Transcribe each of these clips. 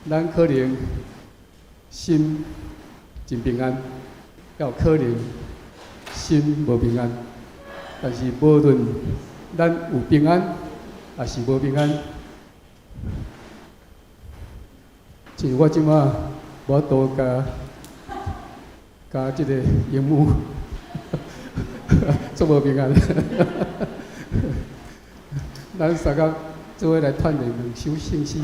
咱可能心真平安，也有可能心無平安。但是無論咱有平安，抑是無平安，像我這馬無法度共共這個螢幕足無平安。咱三工做伙來串聯兩首聖詩。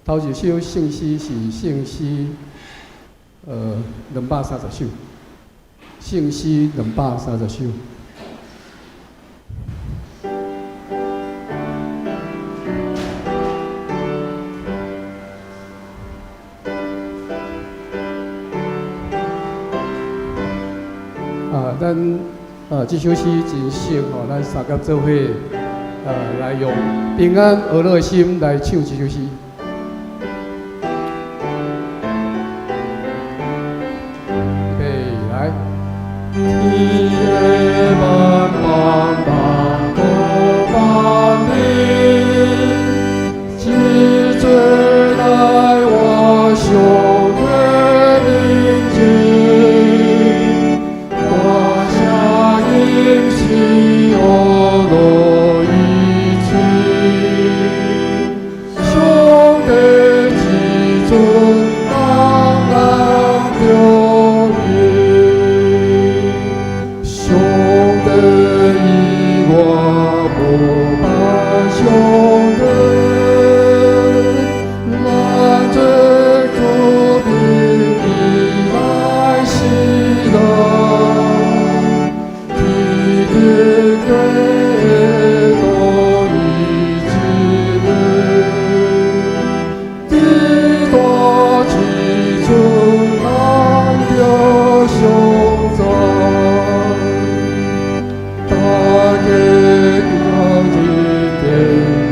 頭一首聖詩是聖詩，230首，聖詩兩百三十首。啊，咱這首詩真適合咱三甲做伙，來用平安和樂的心來唱這首詩。預備來。天的萬邦萬國萬民，齊齊來活上帝面前，大聲吟詩呵樂一起，上帝至尊，人人著榮。上帝以外無別上帝，咱做子民以來喜樂，天頂地都伊一个，至大至尊人著賞讚。大家今日殿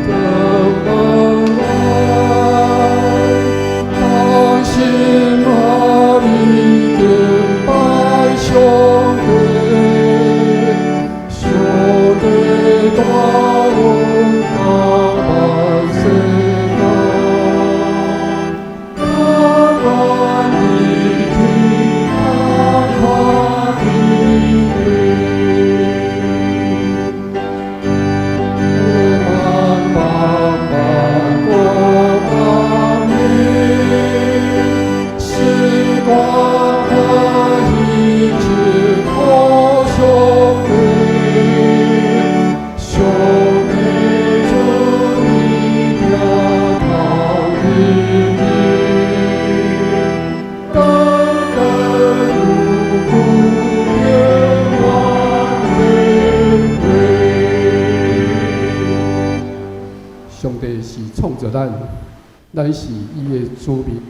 堂門來，同心合意敬拜上帝，上帝大恩加萬世間，永遠佇天看天地。萬邦萬國萬民，心肝歡喜慶賀上帝，上帝主你疼痛人民，等等有福永遠永永。上帝是創造咱，咱是伊的子民，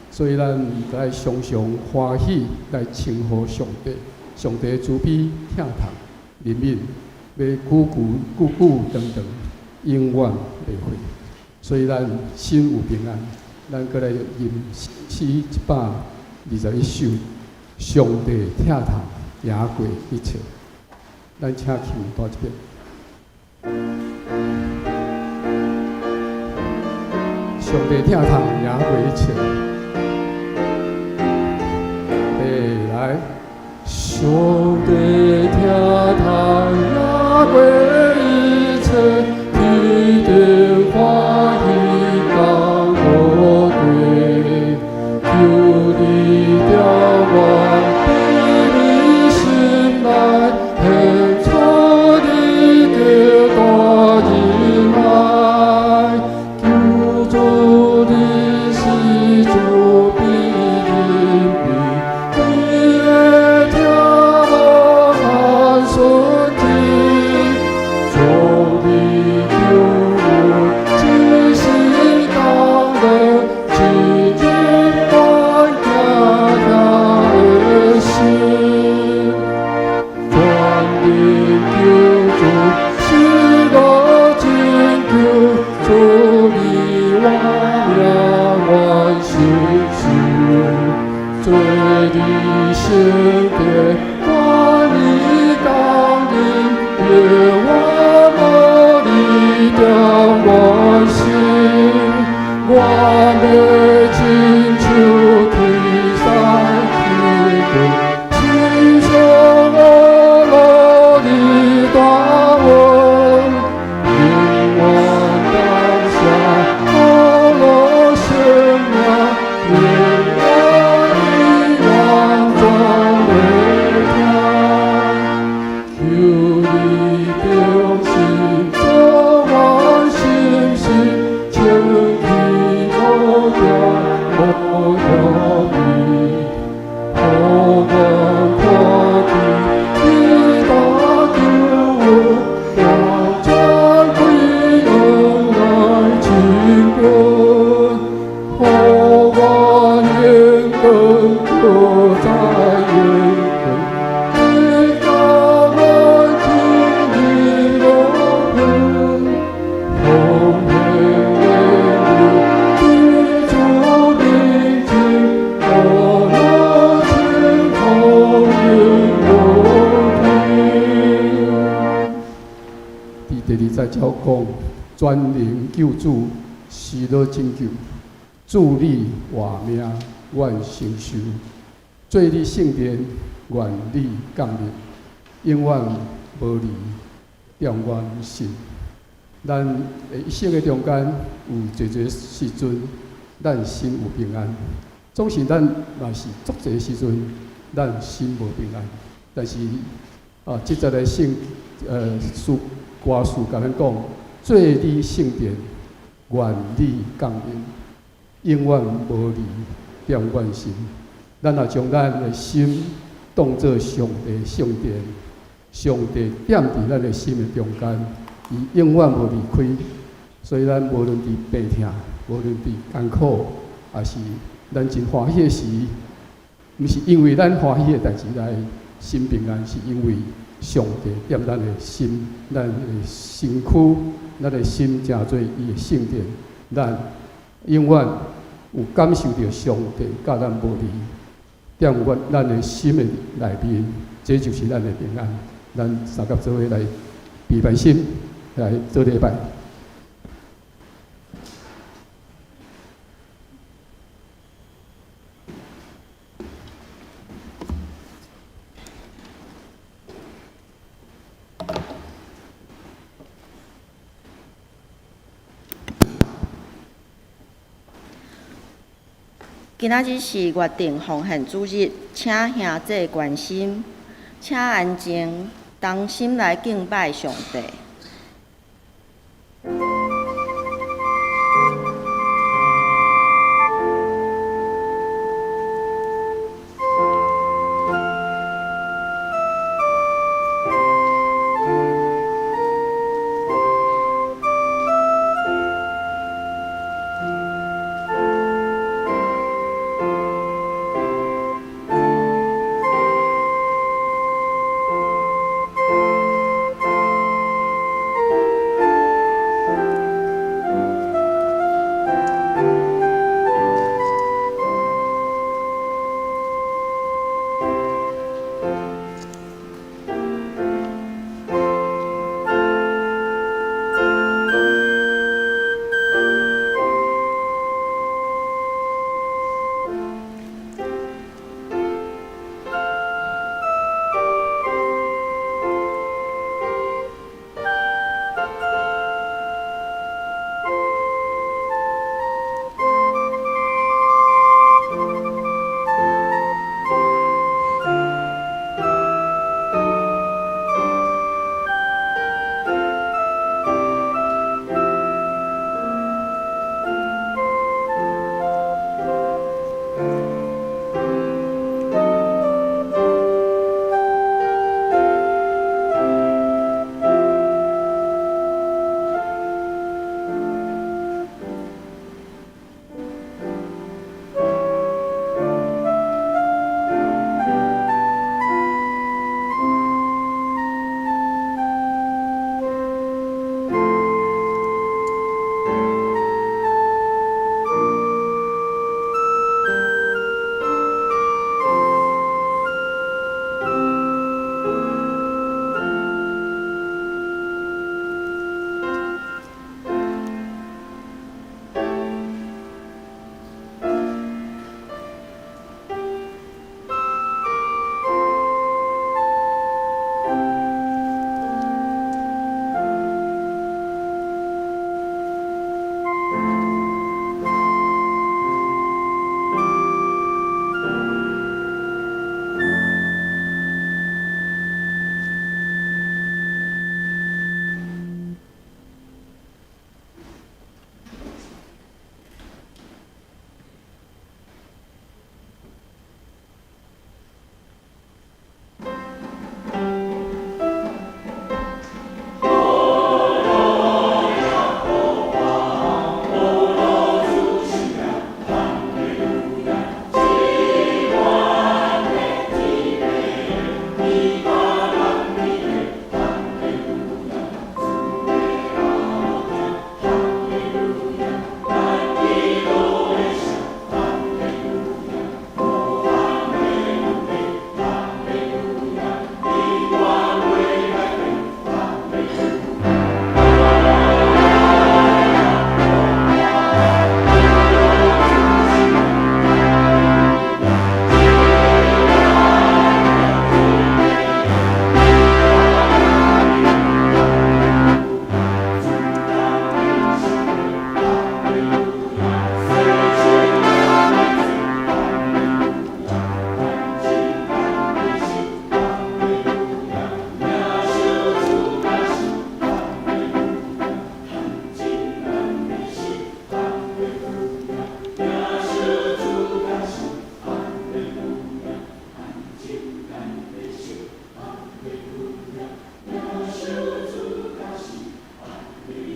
所以咱愛常常歡喜來稱呼上帝。上帝的慈悲疼痛憐憫，欲久久久久長長，永遠袂廢。所以咱心有平安。咱閣來吟詩121首，上帝疼痛贏過一切。咱請琴彈一遍。上帝疼痛贏過一切。預備來，上帝疼痛贏過一切，天頂歡喜降高貴，求你調阮卑微心內，顯出你的大仁愛。求主你是慈悲憐憫，你的疼愛伫第二節才講，全能救主施樂拯救，賜你活命願承受，做你聖殿願你降臨，永遠無離踮阮心。咱的一生的中間有濟濟時陣，咱心有平安；總是咱若是足濟時陣，咱心無平安。但是啊，這節的聖詩歌詞共咱講，做你聖殿，願你降臨，永遠無離踮阮心。咱若將咱的心當做上帝聖殿，上帝踮佇咱的心的中間，伊永遠無離開。所以咱無論佇病痛，無論佇艱苦，抑是咱真歡喜的時，毋是因為咱歡喜的代誌來心平安，是因為上帝踮咱的心、咱的身軀、咱的心成做伊的聖殿，咱永遠有感受著上帝佮咱無離，踮阮咱的心的內面，這就是咱的平安。咱相佮做伙來閉目心來做禮拜。今仔日是月定奉獻主日，請兄弟關心，請安靜，同心來敬拜上帝。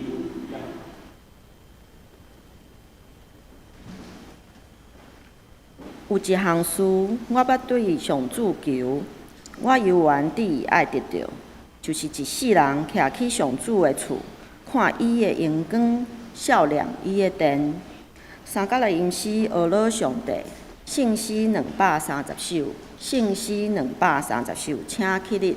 路亞。有一項事，我欲對上主求，我猶原志意愛得著，就是一世人徛去上主的厝，看伊的榮光，數念伊的殿。三角來吟詩，呵咾上帝，聖詩230首，聖詩230首，請起立。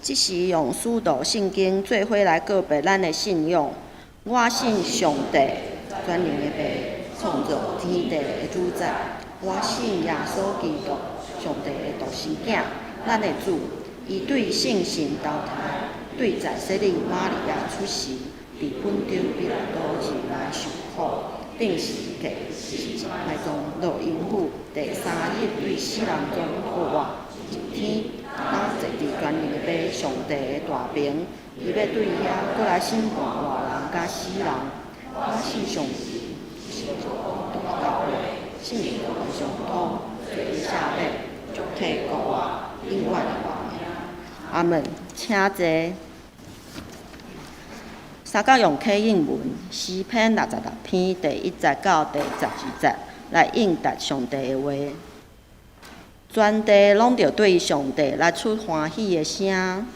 這時用使徒信經做伙來告白咱的信仰。我信上帝，全能的父，創造天地的主宰。我信耶穌基督，上帝的獨生囝，咱的主。伊對聖神投胎，對在洗禮瑪利亞出世，佇本丟彼拉多任內受苦，釘十字架，死埋葬，落陰府，第三日對死人中復活，入天，今坐佇全能的父上帝的大爿，伊欲對遐閣來審判活人佮死人。我信上帝，是大教會，聖靈的相通，罪的赦免，肉體復活，永遠的活命。阿們，請坐。三角用啟應文詩篇66篇第1節到第12節來應答上帝的話。全地攏著對上帝來出歡喜的聲。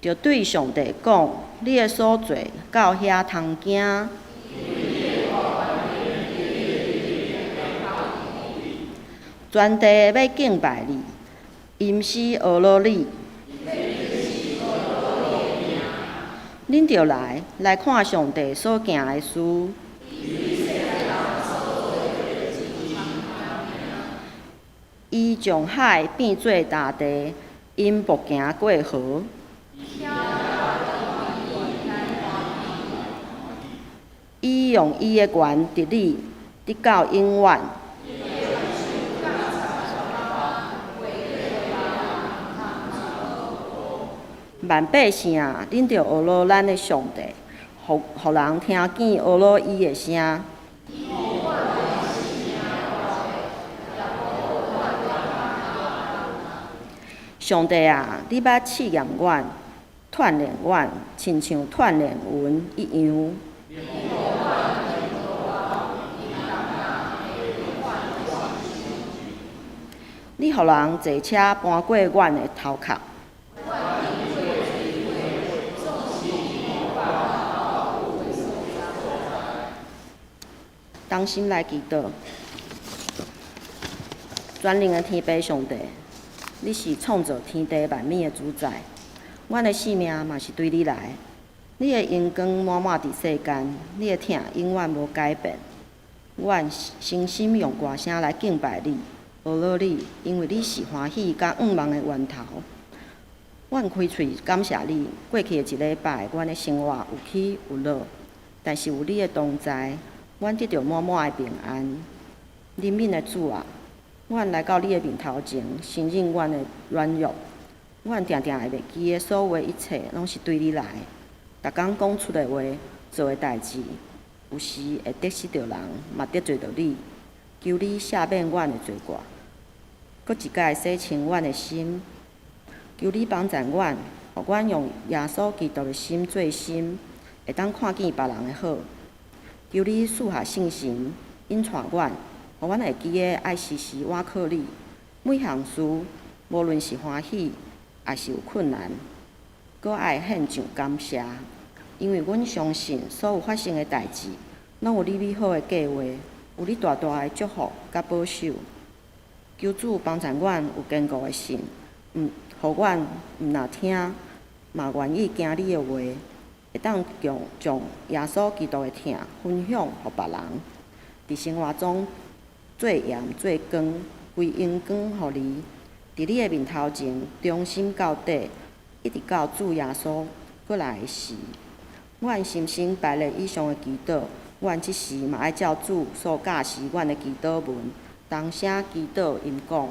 著對上帝講，你的所做到遐通驚。全地欲敬拜你，吟詩呵咾你。恁著來，來看上帝所行的事。伊將海變做乾地，𪜶步行過河。伊用伊的權治理，直到永遠。萬百姓啊，恁著呵咾咱的上帝，予予人聽見呵咾伊的聲。上帝啊，你捌試驗阮，鍛鍊阮，親像鍛鍊銀一樣。你你予人坐車搬過阮的頭殼。同心來祈禱，全能的天父上帝，你是創造天地萬物的主宰，阮的性命嘛是對你來。你的榮光滿滿佇世間，你的疼永遠無改變。阮誠心用歌聲來敬拜你，呵咾你，因為你是歡喜佮向望的源頭。阮開喙感謝你，過去的一禮拜，阮的生活有起有落，但是有你的同在，阮得著滿滿的平安。憐憫的主啊，阮來到你的面頭前，承認阮的軟弱。阮定定會袂記得所有的一切，攏是對你來的。逐工講出的話，做的代誌，有時會得失著人，嘛得罪著你。求你赦免阮的罪過，閣一擺洗清阮的心。求你幫助阮，予阮用耶穌基督的心做心，會當看見別人的好。求你賜下聖神引帶阮，予阮會記得愛時時倚靠你。每項事，無論是歡喜，抑是有困難，閣愛獻上感謝，因為阮相信所有發生的代誌，攏有你美好的計劃，有你大大的祝福佮保守。求主幫助阮有堅固的信，予阮毋若聽，嘛願意行你的話，會當將耶穌基督的疼分享予別人。佇生活中做鹽做光，歸榮光予你。佇你的面頭前忠心到底，一直到主耶穌閣來的時。阮深深排列以上的祈禱，阮這時嘛愛照主所教示阮的祈禱文，同聲祈禱吟講。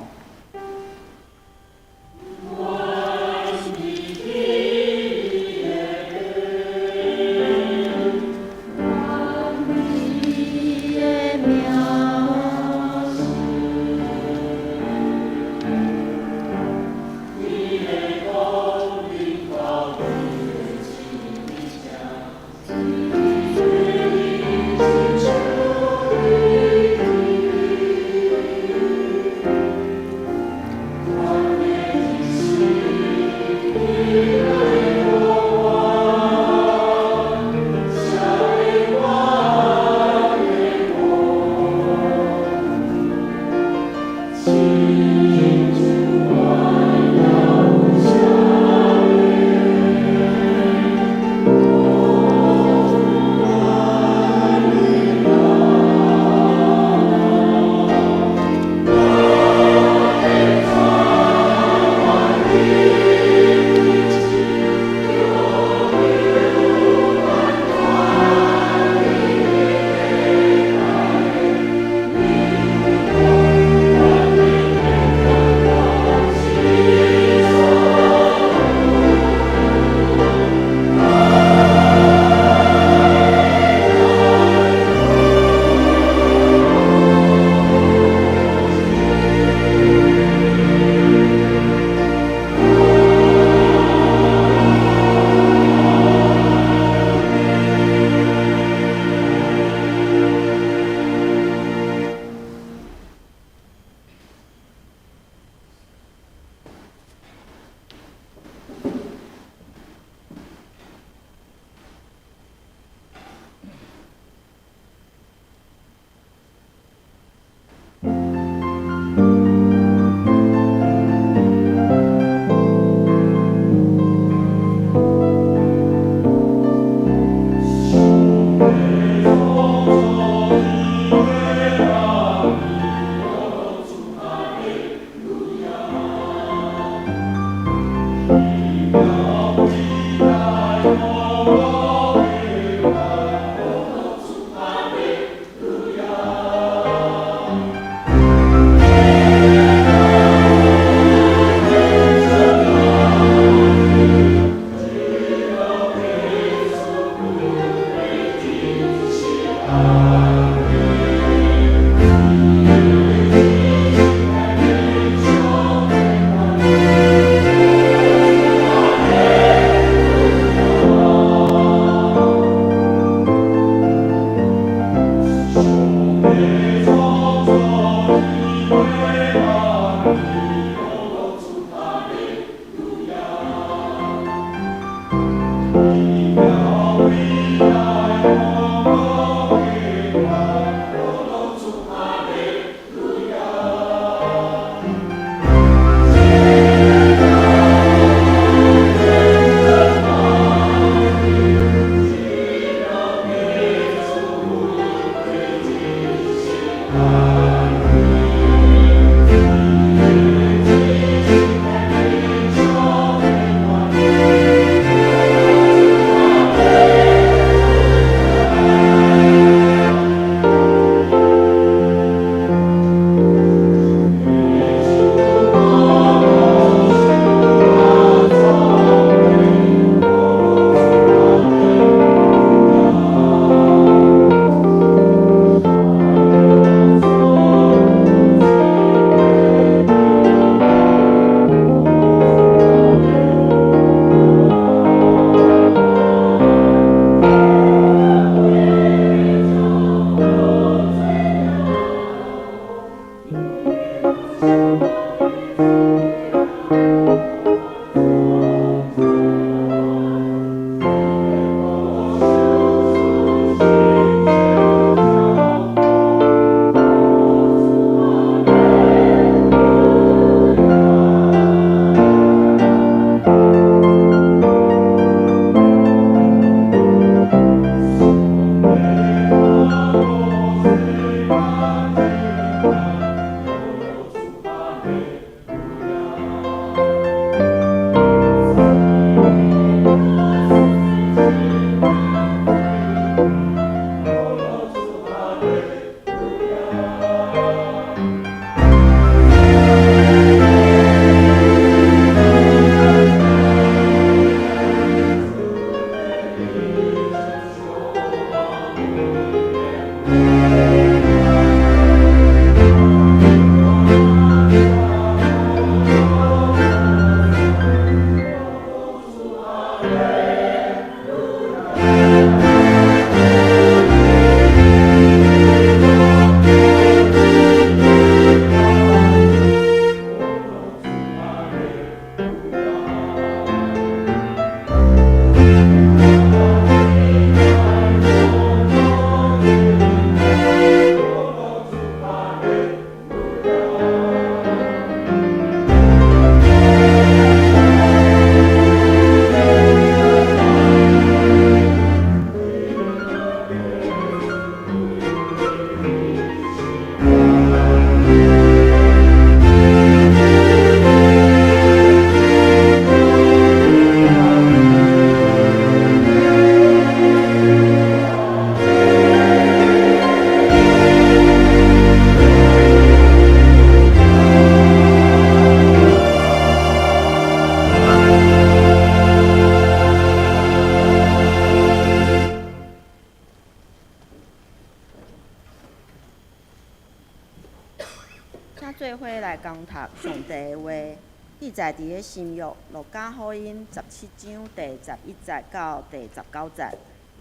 載佇咧新約路加福音17章第11節到第19節，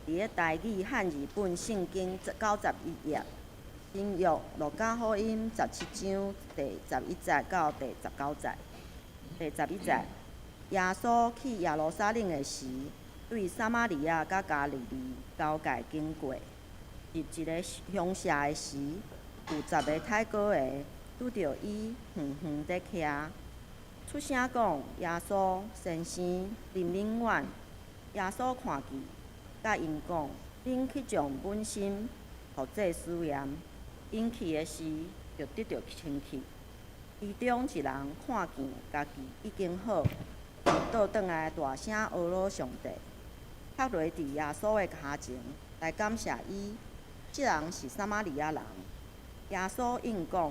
佇咧台語漢字本聖經91頁。新約路加福音十七章第十一節到第十九節。第十一節，耶穌去耶路撒冷的時，對撒瑪利亞佮加利利交界經過，入一个鄉社的時，有十个太瘣的拄著伊遠遠佇徛，出聲講：耶穌先生，憐憫阮！耶穌看見，佮𪜶講：恁去將阮身予祭司驗。𪜶去的時，就得著清氣。其中一人看見家己已經好，就倒轉來大聲阿羅上帝，仆落佇耶穌的跤前來感謝伊。這人是撒瑪利亞人。耶穌應講：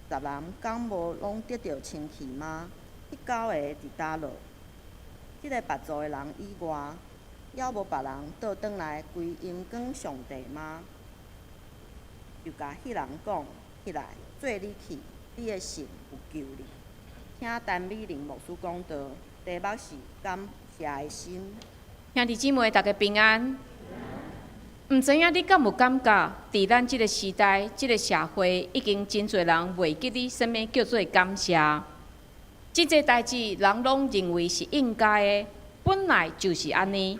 十人敢無攏得著清氣嗎？彼九个佇佗落？這个別族的人以外，猶無別人倒轉來歸榮光上帝嗎？就共彼人講：起來，做你去，你的信有救你。聽陳美玲牧師講道，題目是感謝的心。兄弟姊妹，大家平安。毋知影你敢有感覺，佇咱這个時代、這个社會，已經真濟人袂記得啥物叫做感謝。真濟代誌，人攏認為是應該的，本來就是按呢。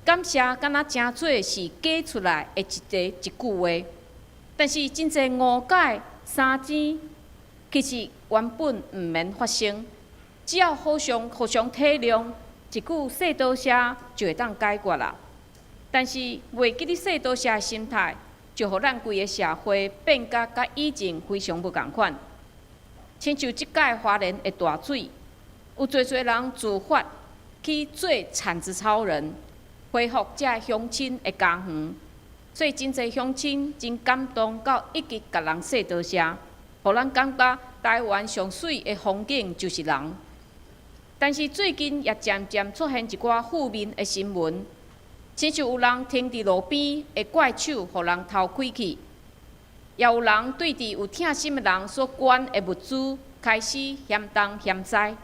感謝敢若成做是假出來的一句話，但是真濟誤解、三尖，其實原本毋免發生。只要互相體諒，一句說多謝就會當解決啦。但是袂記得說多謝的心態，就予咱規个社會變甲佮以前非常無仝款。親像這擺花蓮的大水，有濟濟人自發去做鏟子超人，恢復這鄉親的家園。所以真濟鄉親真感動，到一直共人說多謝，予咱感覺台灣上媠的風景就是人。但是最近也漸漸出現一寡負面的新聞，親像有人停佇路邊的怪手，予人偷開去；也有人對佇有疼心的人所捐的物資開始嫌東嫌西。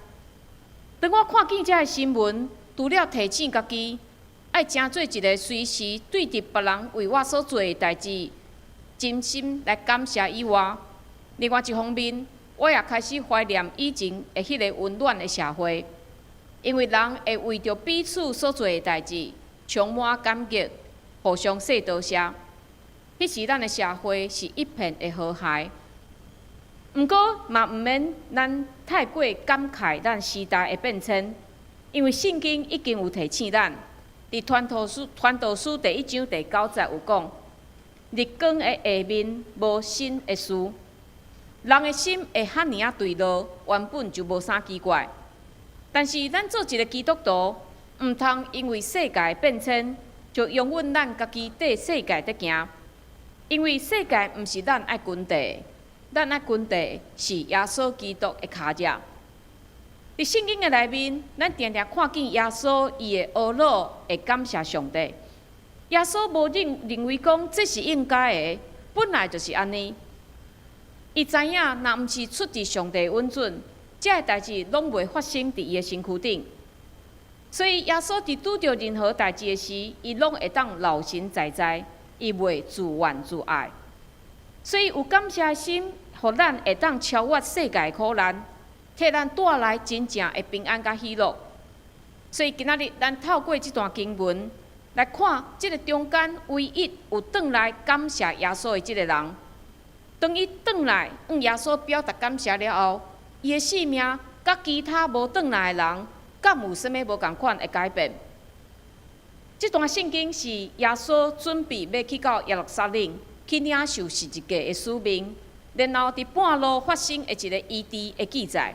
當我看見這个新聞，除了提醒家己愛成做一个隨時對佇別人為我所做的代誌，真心來感謝以外，另外一方面，我也開始懷念以前的彼個溫暖的社會，因為人會為著彼此所做的代誌充滿感激，互相說多謝。彼時咱的社會是一片的和諧。毋過嘛，毋免咱太過感慨咱時代的變遷，因為聖經已經有提醒咱，佇傳道書第1章第9節有講：日光的下面無新的事。人的心會遐爾仔墜落，原本就無啥奇怪。但是咱做一个基督徒，毋通因為世界變遷，就容允咱家己綴世界佇行。因為世界毋是咱愛跟綴，咱愛跟綴是耶穌基督的跤跡。佇聖經的內面，咱定定看見耶穌伊會呵咾，會感謝上帝。耶穌無認為講這是應該的，本來就是按呢。伊知影，若毋是出自上帝允准，這个代誌攏袂發生佇伊的身軀頂。所以耶穌佇拄著任何代誌的時，伊攏會當老神在在，伊袂自怨自艾。所以有感謝的心，予咱會當超越世界苦難，替咱帶來真正的平安佮喜樂。所以今仔日咱透過這段經文來看，這个中間唯一有轉來感謝耶穌的這个人。當伊轉來向耶穌表達感謝了後，伊的性命佮其他無轉來的人，敢有啥物無仝款的改變？這段聖經是耶穌準備欲去到耶路撒冷去領受十字架的使命，然後佇半路發生的一个醫治的記載。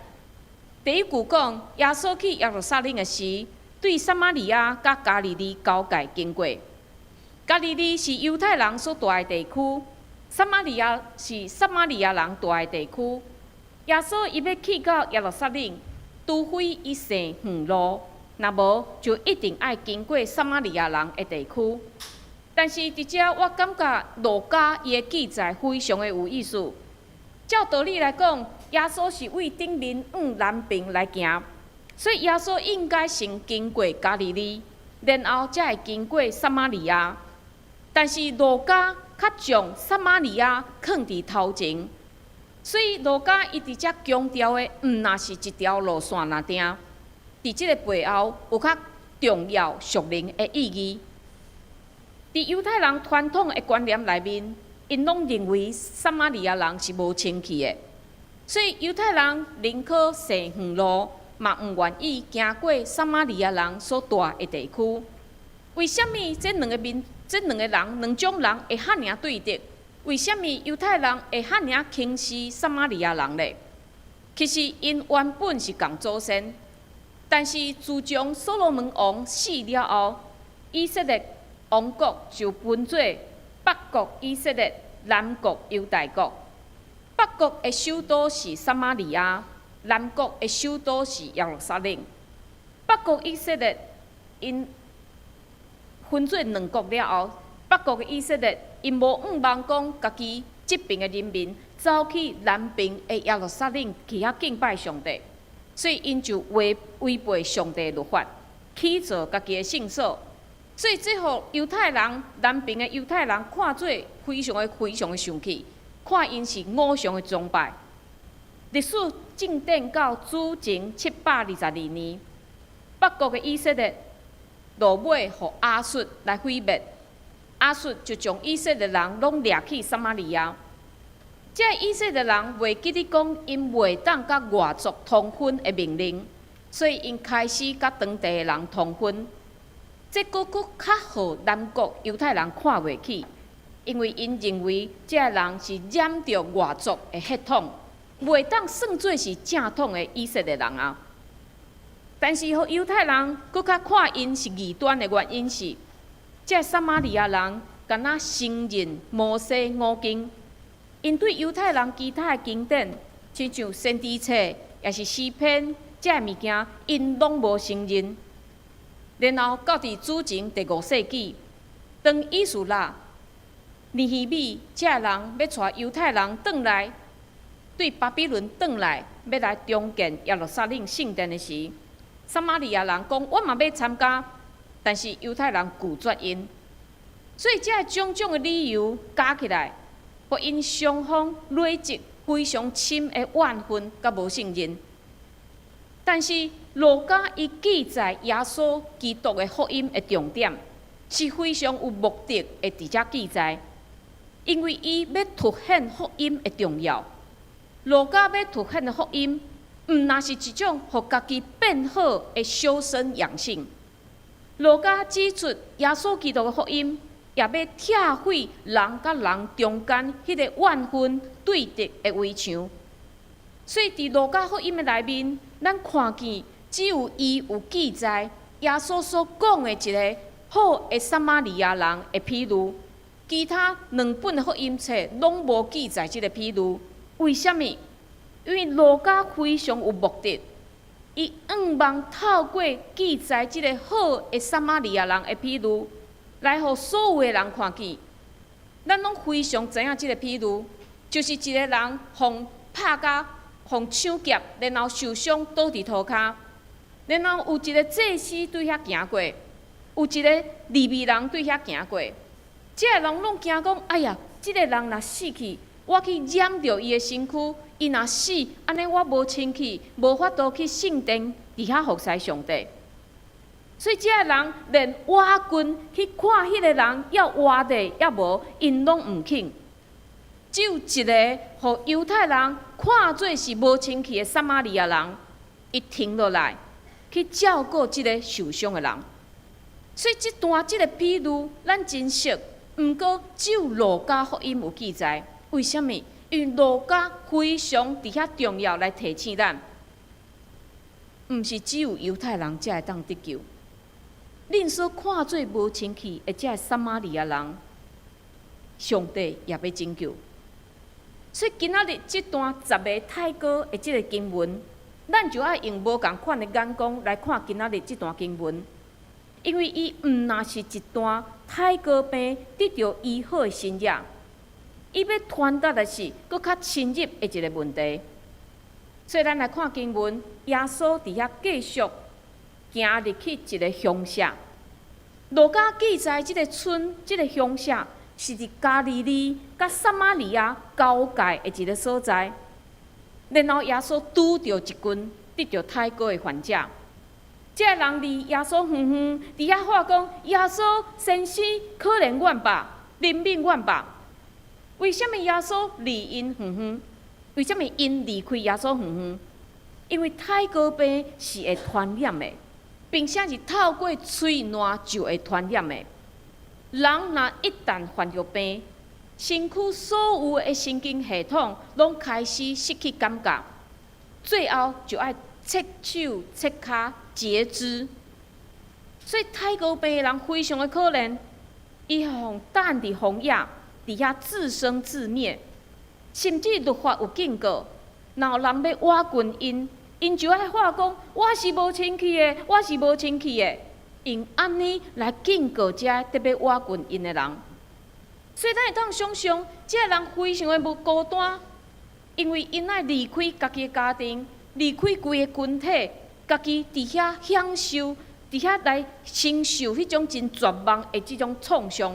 第一句講，耶穌去耶路撒冷的時，對撒瑪利亞佮加利利交界經過。加利利是猶太人所蹛的地區，撒瑪利亞是撒瑪利亞人蹛的地區。耶穌伊欲去到耶路撒冷，除非伊踅遠路，若無就一定愛經過撒瑪利亞人的地區。但是佇遮，我感覺路加伊的記載非常的有意思。照道理來講，耶穌是對頂面往南爿來行，所以耶穌應該先經過加利利，然後才會經過撒瑪利亞。但是路加較將撒瑪利亞囥佇頭前，所以路加伊佇遮強調的，毋若是一條路線爾定，佇這个背後有較重要屬靈的意義。佇猶太人傳統的觀念內面，𪜶攏認為撒瑪利亞人是無清氣的，所以猶太人寧可踅遠路，嘛毋願意行過撒瑪利亞人所蹛的地區。為啥物這兩个民、這兩个人、兩種人會遐爾仔對立？為啥物猶太人會遐爾仔輕視撒瑪利亞人咧？其實𪜶原本是仝祖先，但是自從所羅門王死了後，以色列王國就分做北國以色列、南國猶大國。北國的首都是撒瑪利亞，南國的首都是耶路撒冷。北國以色列𪜶分做兩國了後，北國的以色列𪜶無向望講家己這爿的人民走去南爿的耶路撒冷去遐敬拜上帝，所以𪜶就違背上帝律法，起造家己的聖所。所以這予猶太人南爿的猶太人看做非常的非常的生氣，看𪜶是偶像的崇拜。歷史進展到主前722年，北國的以色列落尾予亞述來毀滅，亞述就將以色列人攏掠去撒瑪利亞。這以色列人袂記得講，𪜶袂當佮外族通婚的命令，所以𪜶開始佮當地的人通婚。這閣閣較予南國猶太人看袂起，因為𪜶認為這个人是染著外族的血統，袂當算做是正統的以色列人啊。但是，予猶太人閣較看𪜶是異端的原因是，這撒瑪利亞人敢若承認摩西五經，𪜶對猶太人其他的經典，親像先知冊，抑是詩篇，這个物件，𪜶攏無承認。然後到佇主前第五世紀，當以斯拉、尼希米這个人欲帶猶太人轉來，對巴比倫轉來，欲來重建耶路撒冷聖殿的時，撒瑪利亞人講：我嘛欲參加，但是猶太人拒絕𪜶。所以這个種種的理由加起來，予𪜶雙方累積非常深的怨恨佮無信任。但是路加伊記載耶穌基督的福音的重點，是非常有目的的佇遮記載，因為伊欲凸顯福音的重要。路加欲凸顯的福音，毋若是一種予家己變好的修身養性。路加指出耶穌基督的福音，也欲拆毀人佮人中間彼个怨恨對立的圍牆。所以佇路加福音的內面，咱看見只有伊有記載耶穌所講的一个好的撒瑪利亞人的比喻，其他兩本的福音冊攏無記載這个比喻。為啥物？因為路加非常有目的，伊向望透過記載這个好的撒瑪利亞人的比喻，來予所有的人看見。咱攏非常知影這个比喻，就是一个人予拍甲予搶劫，然後受傷倒佇塗跤，然後有一个祭司對遐行過，有一个利未人對遐行過，這个人攏驚講：哎呀，這个人若死去，我去染著伊的身軀，伊若死，按呢我無清氣，無法度去聖殿佇遐服侍上帝。所以這个人連倚近去看彼个人猶活著猶無，𪜶攏毋肯。只有一个予猶太人看做是無清氣的撒瑪利亞人，伊停落來去照顧這个受傷的人。所以這段這个比喻，咱真熟，毋過只有路加福音有記載。為啥物？因為路加非常佇遐重要來提醒咱，毋是只有猶太人才會當得救。恁所看做無清氣的這个撒瑪利亞人，上帝也欲拯救。所以今仔日這段十个太哥的這个經文，咱就愛用無仝款的眼光來看今仔日這段經文，因為伊毋若是一段太哥病得著醫好的神跡，伊欲傳達的是閣較深入的一个問題。所以咱來看經文，耶穌佇遐繼續行入去一個鄉社。路加記載，這個村、這個鄉社是佇加利利佮撒瑪利亞交界的一個所在。然後耶穌拄著一群得著胎膏的患者，這个人離耶穌遠遠，佇遐喊講：耶穌先生，可憐阮吧，憐憫阮吧。為啥物耶穌離𪜶遠遠？為啥物𪜶離開耶穌遠遠？因為胎膏病是會傳染的，並且是透過喙瀾就會傳染的。人若一旦患著病，身軀所有的神經系統攏開始失去感覺，最後就愛切手、切跤、截肢。所以胎膏病的人非常的可憐，伊予擲佇荒野，佇遐自生自滅，甚至律法有警告，若有人欲倚近𪜶，𪜶就愛喊講：我是無清氣的，我是無清氣的，用按呢來警告這欲倚近𪜶的人。所以咱會當想像，這个人非常的無孤單，因為𪜶愛離開家己的家庭，離開規个群體，家己佇遐享受，佇遐來承受彼種真絕望的這種創傷。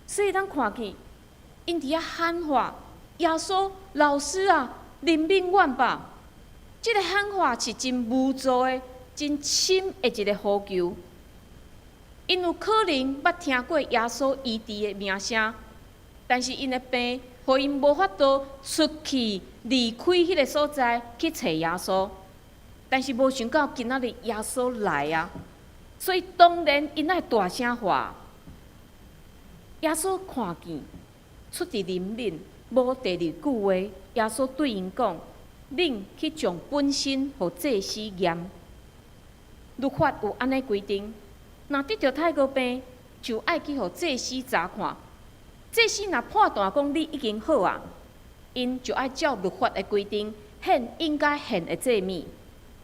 所以咱看見，𪜶佇遐喊話：耶穌老師啊，憐憫阮吧！這个喊話是真無助的、真深的一個呼求。𪜶有可能捌聽過耶穌醫治的名聲，但是𪜶的病，予𪜶無法度出去離開彼個所在去揣耶穌。但是無想到今仔日耶穌來啊，所以當然𪜶愛大聲喊。耶穌看見，出佇憐憫，無第二句話，耶穌對𪜶講：恁去將本身予祭司驗。律法有按呢規定，若得著胎膏病，就愛去予祭司查看。祭司若判斷講你已經好啊，𪜶就愛照律法的規定獻應該獻的祭物，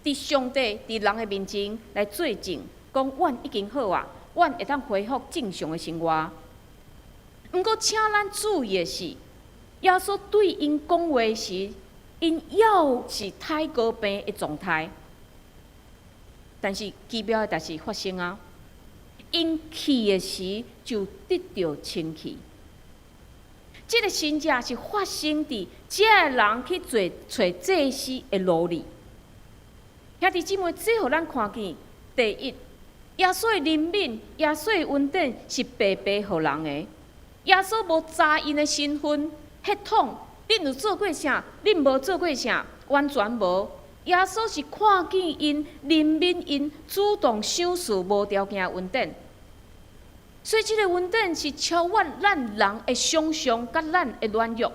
佇上帝、佇人的面前來作證，講阮已經好啊，阮會當恢復正常的生活。毋過，請咱注意的是，耶穌對𪜶講話時，𪜶猶是胎膏病的狀態。但是奇妙的代誌發生啊！𪜶去的時就得著清氣。這个神跡是發生佇這个人去揣揣祭司的路裡。兄弟姊妹，這予咱看見，第一，耶穌的憐憫、耶穌的恩典是白白予人的。耶穌無查𪜶的身份、血統，恁有做過啥？恁無做過啥？完全無。耶穌是看見𪜶、憐憫𪜶，主動賞賜無條件的恩典。所以，這个恩典是超越咱人的想象，佮咱的軟弱。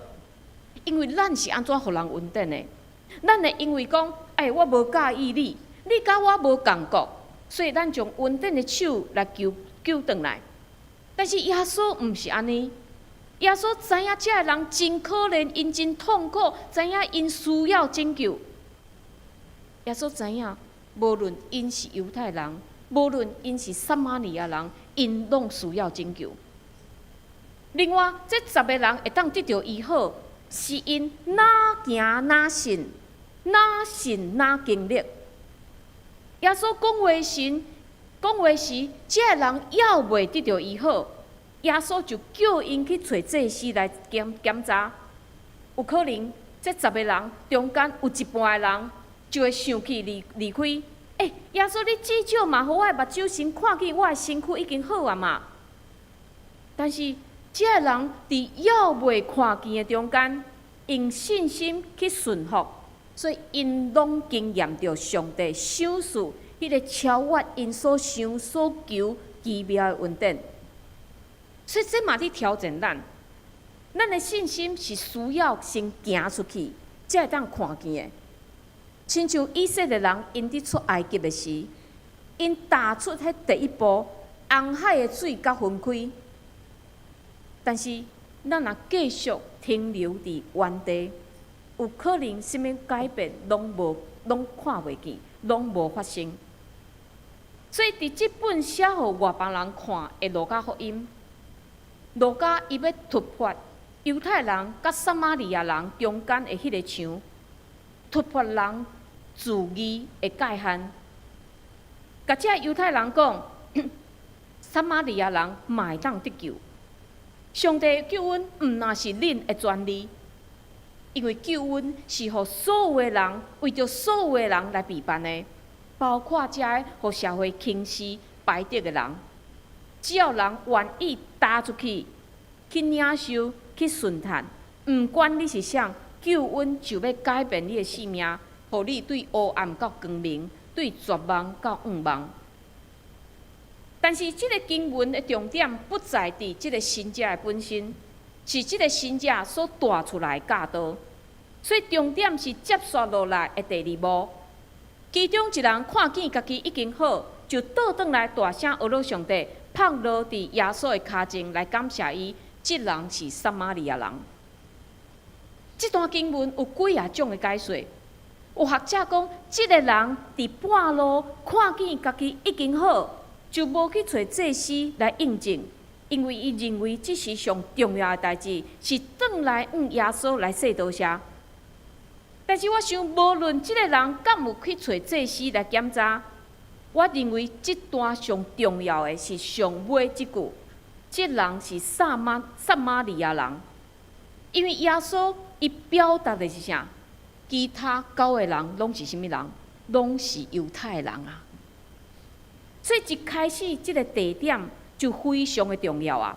因為咱是按怎予人恩典的？咱會因為講，欸，我無佮意你，你佮我無仝國，所以咱將恩典的手來救救轉來。但是耶穌毋是按呢，耶穌知影這个人真可憐，𪜶真痛苦，知影𪜶需要拯救。耶穌知影，無論𪜶是猶太人，無論𪜶是撒瑪利亞人，𪜶攏需要拯救。另外，這十个人會當得著醫好，是𪜶若行若信，若信若經歷。耶穌講話時，講話時，這个人猶未得著醫好，耶穌就叫𪜶去揣祭司來檢檢查。有可能，這十个人中間有一半的人就會生氣離離開。欸，耶穌，你至少嘛，予我的目睭先看見我的身軀已經好啊嘛。但是，這个人佇猶未看見的中間，用信心去順服，所以𪜶攏經驗著上帝賞賜彼个超越𪜶所想所求奇妙的恩典。所以這嘛佇挑戰咱，咱的信心是需要先行出去，才會當看見的。親像以色列人，𪜶佇出埃及的時，𪜶踏出彼第一步，紅海的水才分開。但是，咱若繼續停留佇原地，有可能啥物改變攏無，攏看袂見，攏無發生。所以，佇這本寫予外邦人看的路加福音，路加伊欲突破猶太人佮撒瑪利亞人中間的彼个牆。突破人自義的界限。共這猶太人講，撒瑪利亞人嘛會當得救。上帝救恩毋若是恁的專利，因為救恩是予所有的人，為著所有的人來備辦的，包括這個予社會輕視排斥的人。只要人願意踏出去，去領受、去順趁，毋管你是啥，救恩就欲改變你的性命，予你對黑暗到光明，對絕望到向望。但是，這个經文的重點不在佇這个神跡的本身，是這个神跡所帶出來的教導。所以重點是接續落來的第二幕。其中一人看見家己已經好，就倒轉來大聲呵咾上帝，仆落佇耶穌的跤前來感謝伊。這人是撒瑪利亞人。這段經文有幾仔種的解說。有學者講，這个人佇半路看見家己已經好，就無去揣祭司來印證，因為伊認為這是上重要的代誌，是轉來向耶穌來說多謝。但是我想，無論這个人敢有去揣祭司來檢查，我認為這段上重要的是上尾這句：這人是撒瑪利亞人，因為耶穌伊表達的是啥？其他九个人攏是啥物人？攏是猶太人啊！所以一開始這个地點就非常的重要啊！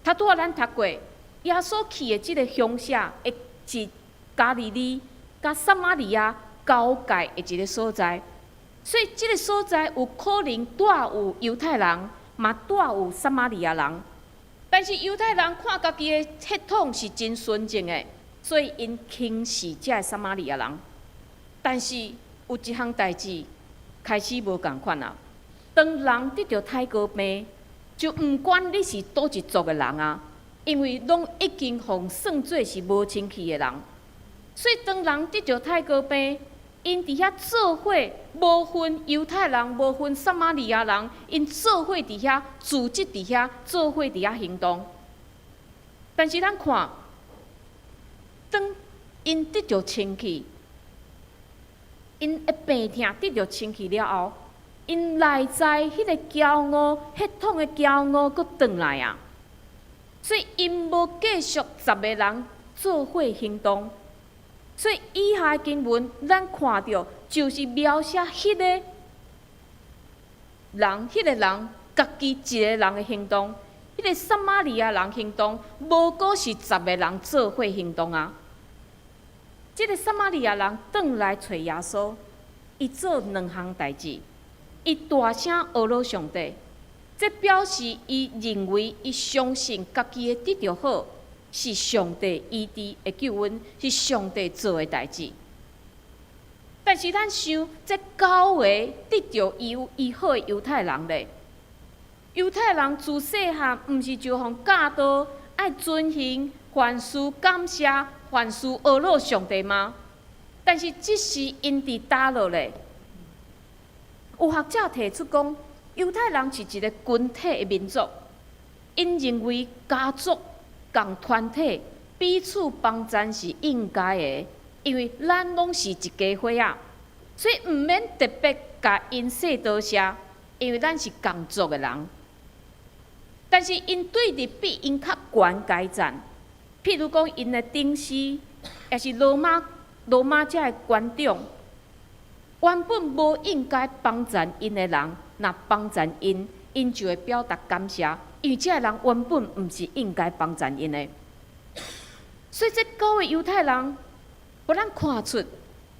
頭拄仔咱讀過，耶穌去的這个鄉下，是加利利佮撒瑪利亞交界的一个所在，所以這个所在有可能帶有猶太人，嘛帶有撒瑪利亞人。但是猶太人看家己的血統是真純正的，所以𪜶輕視這个撒瑪利亞人。但是有一項代誌開始無仝款啊！當人得著泰哥病，就毋管你是佗一族的人啊，因為攏已經予算做是無清氣的人。所以當人得著泰哥病，𪜶佇遐做伙，無分猶太人，無分撒瑪利亞人，𪜶做伙佇遐組織佇遐做伙佇遐行動。但是咱看，當𪜶得著清氣，𪜶的病痛得著清氣了後，𪜶內在彼个驕傲、血統的驕傲，閣轉來啊！所以𪜶無繼續十个人做伙行動。所以以下的經文，咱看著就是描寫彼个人、彼个人家己一个人的行動。彼个撒瑪利亞人行動，無閣是十个人做伙行動啊！這个撒瑪利亞人轉來揣耶穌，伊做兩項代誌，伊大聲呵咾上帝，這表示伊認為伊相信家己的得著好，是上帝醫治的救恩，是上帝做的代誌。但是咱想，這九个得著醫好的猶太人咧，猶太人自細漢毋是就予教導愛遵行凡事感謝、凡事呵咾上帝嗎？但是這時𪜶佇佗落咧？有學者提出講，猶太人是一个群體的民族，𪜶認為家族仝團體彼此幫贊是應該的，因為咱攏是一家伙仔，所以毋免特別共𪜶說多謝，因為咱是仝族的人。但是𪜶對立比𪜶較懸階層，譬如講𪜶的頂司，抑是羅馬這的官長，原本無應該幫贊𪜶的人，若幫贊𪜶，𪜶就會表達感謝，因為這个人原本毋是應該幫贊𪜶的。所以這九个猶太人，予咱看出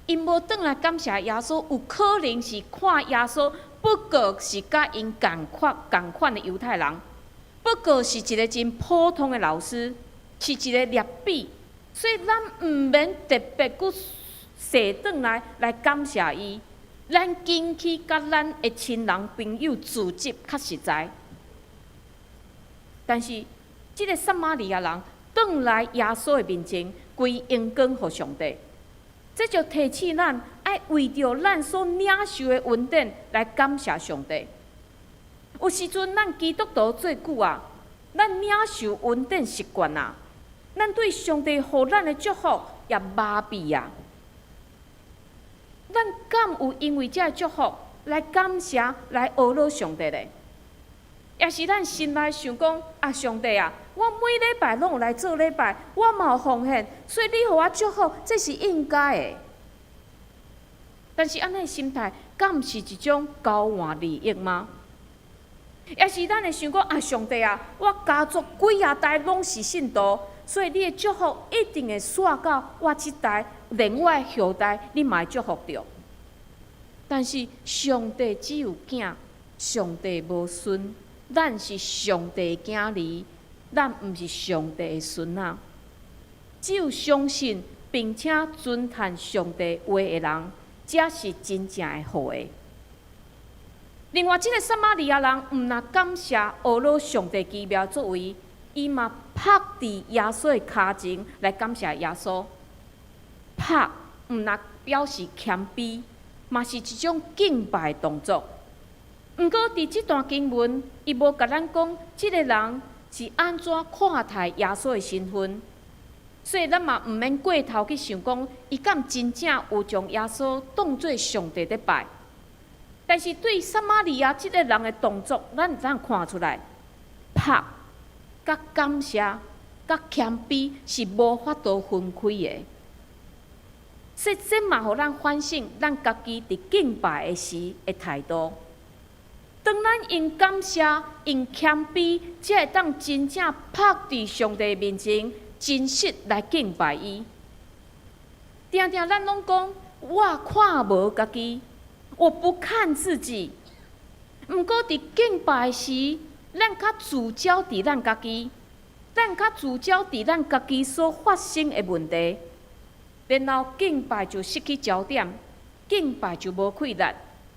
，𪜶無轉來感謝耶穌，有可能是看耶穌不過是佮𪜶仝款的猶太人，不過是一个真普通的老師，是一个拉比，所以咱毋免特別閣踅轉來來感謝伊，咱緊去佮咱的親人朋友組織較實在。但是，這个撒瑪利亞人轉來耶穌的面前，歸榮光予上帝，這就提醒咱愛為著咱所領受的恩典來感謝上帝。有時陣咱基督徒做久啊，咱領受恩典習慣啊，咱對上帝予咱的祝福也麻痹啊。咱敢有因為這个祝福來感謝、來呵咾上帝咧？抑是咱心內想講啊，上帝啊，我每禮拜攏有來做禮拜，我嘛有奉獻，所以你予我祝福，這是應該的。但是按呢心態，敢毋是一種交換利益嗎？抑是咱會想講啊，上帝啊，我家族幾仔代攏是信徒，所以你的祝福一定會紲到我這代，連我的後代，你嘛會祝福著。但是上帝只有囝，上帝無孫，咱是上帝的囝兒，咱毋是上帝的孫仔。只有相信並且遵行上帝話的人，才是真正的後裔。另外，這个撒瑪利亞人毋但感謝呵咾上帝奇妙作為，伊嘛撲佇耶穌的跤前來感謝耶穌。撲毋但表示謙卑，嘛是一種敬拜動作。毋過，佇這段經文，伊無共咱講這个人是按怎看待耶穌的身份，所以咱嘛毋免過頭去想講，伊敢真正有將耶穌當做上帝咧拜。但是對撒瑪利亞這个人的動作，咱會當看出來，撲、佮感謝、佮謙卑是無法度分開的。所以這嘛予咱反省，咱家己佇敬拜的時的態度。當咱用感謝、用謙卑，才會當真正撲佇上帝面前，真實來敬拜伊。定定咱攏講，我看無家己。我不看自己，毋過佇敬拜時，咱較聚焦佇咱家己，咱較聚焦佇咱家己所發生的問題，然後敬拜就失去焦點，敬拜就無氣力，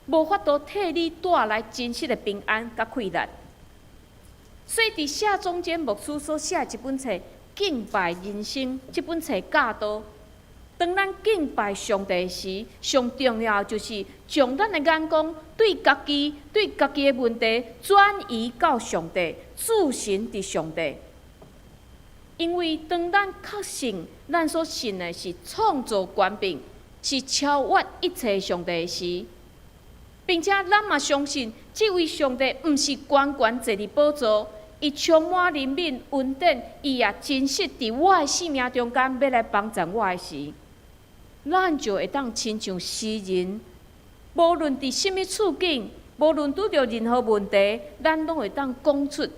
無法度替你帶來真實的平安佮氣力。所以佇謝宗堅牧師所寫的這本冊《敬拜人生》這本冊教導，當咱敬拜上帝時，上重要就是將咱的眼光對家己、對家己的問題轉移到上帝，注神佇上帝。因為當咱確信咱所信的是創造權柄，是超越一切上帝時，並且咱嘛相信這位上帝毋是懸懸坐佇寶座，伊充滿憐憫恩典，伊也真實佇我的生命中間欲來幫助我的時，咱就會當親像詩人，無論佇啥物處境，無論拄著任何問題，咱攏會當講出，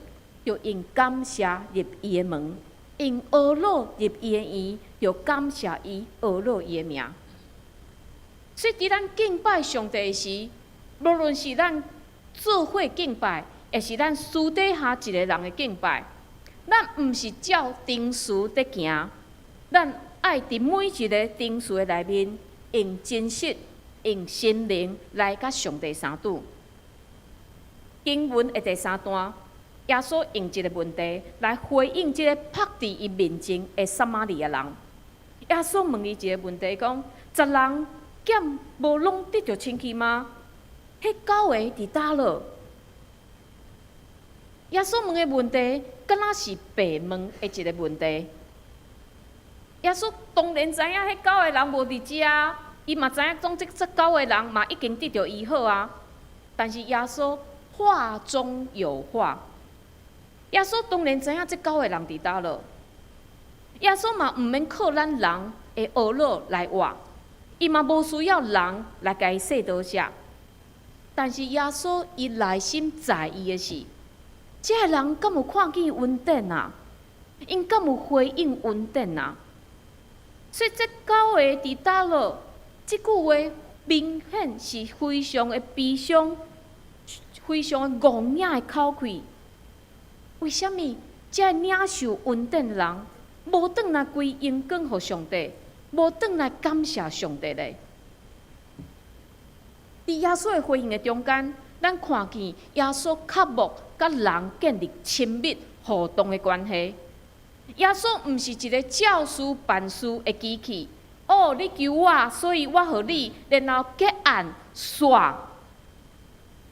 著用感謝入伊的門，用呵咾入伊的院，著感謝伊呵咾伊的名。所以，佇咱敬拜上帝時，無論是咱做伙敬拜，抑是咱私底下一个人的敬拜，咱毋是照程序佇行，咱愛佇每一个程序的內面，用真實、用心靈來佮上帝相拄。經文的第三段，耶穌用一个問題來回應這个撲佇伊面前的撒瑪利亞人。耶穌問伊一个問題，講：十人敢無攏得著清氣嗎？彼九个佇佗落？耶穌問的問題，敢若是白問的一个問題。耶穌當然知影彼九个人無佇遮，伊嘛知影講這九個人嘛已經得著醫好啊。但是耶穌話中有話，耶穌當然知影這九個人佇佗落。耶穌嘛毋免靠咱人的呵咾來活，伊嘛無需要人來共伊說多謝。但是耶穌伊內心在意的是，這个人敢有看見恩典啊？𪜶敢有回應恩典啊？所以這九個佇佗落？這句話明顯是非常的悲傷，非常的戇抿的口氣。為啥物這个領受恩典的人，無轉來歸榮光予上帝，無轉來感謝上帝咧？佇耶穌的回應的中間，咱看見耶穌渴慕佮人建立親密互動的關係。耶穌毋是一个照事辦事的機器。哦，你求我，所以我予你，然後結案煞。